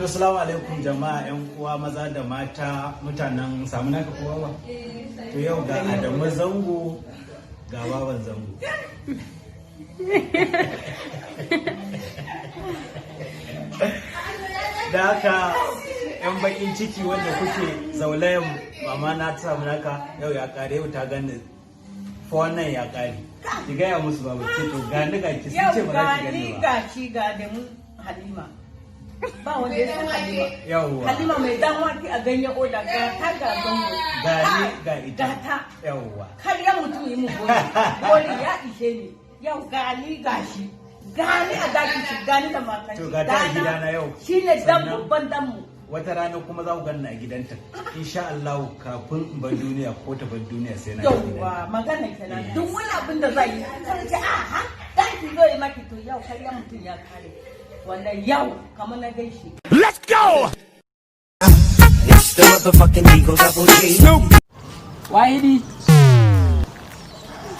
To, salamu alaikum jama'a, yan uwa maza da mata, mutanen samu naka kowa ba. To, yau ga Adamu Zango, ga baban Zango. Da haka yan bakin ciki wanda kuke zaulayan mama na ta samu naka, yau ya kare, yau ta gani wannan ya kare. Ki gaya musu, babu ce to gani ga ki sun ce Yau ba za ki ga gani ni ba. Ga shi ga da mu Halima. Ba wanda ya san Halima. Yawwa. Halima mai dan wake a ganyen oda, ga ta ga Zango. Ga ni ga ita. Ga ta. Yawwa. Kar ya mutum yi mu gori. Gori ya ishe ni. Yau ga ni ga shi. Ga ni a daki shi, ga ni da matan To shi. ga ta a Ga na. gidana yau. Shi ne dan Sannan- babban dan mu. Wata rana kuma za ku ganni a gidanta insha Allah, kafin in bar duniya ko ta bar duniya sai na ga Yauwa, gidanta. Magana kenan. Duk wani abin da zai yi. Sai ce a ha dan ki zo yi maki, to yau kar ya mutum ya kare. Wannan yau kamar na gaishe. It's the motherfucking Eagle Double G. Wahidi.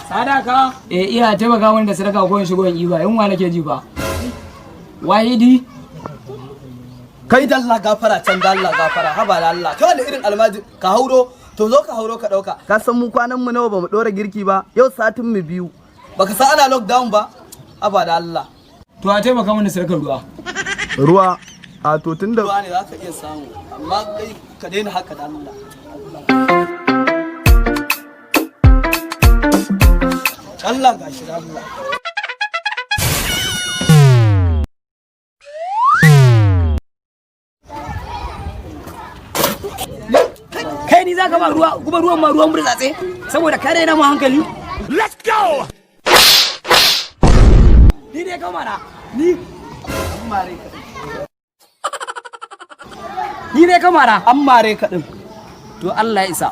Sadaka. Eh, iya taimaka wani da sadaka ko in shigo in iba, yunwa nake ji ba. Wahidi. Kai, dalla gafara can, dalla gafara, haba da Allah, kai wanda irin almaji ka hauro, to zo ka hauro ka dauka. Ka san mu kwanan mu nawa bamu dora girki ba? Yau satin mu 2. Baka san ana lockdown ba? Haba da Allah. To, a taimaka mana sadakar ruwa. Ruwa? A to, tunda ruwa ne zaka iya samu, amma kai ka daina haka da Allah. Allah gashi da Allah. Kai, ni zaka ba ruwa, kuma ruwan ma ruwan burtsatse saboda ka raina mu hankali. Let's go! Ni ne kamara. Ni An mare ka. Ni ne kamara. An mare ka din. To, Allah ya isa.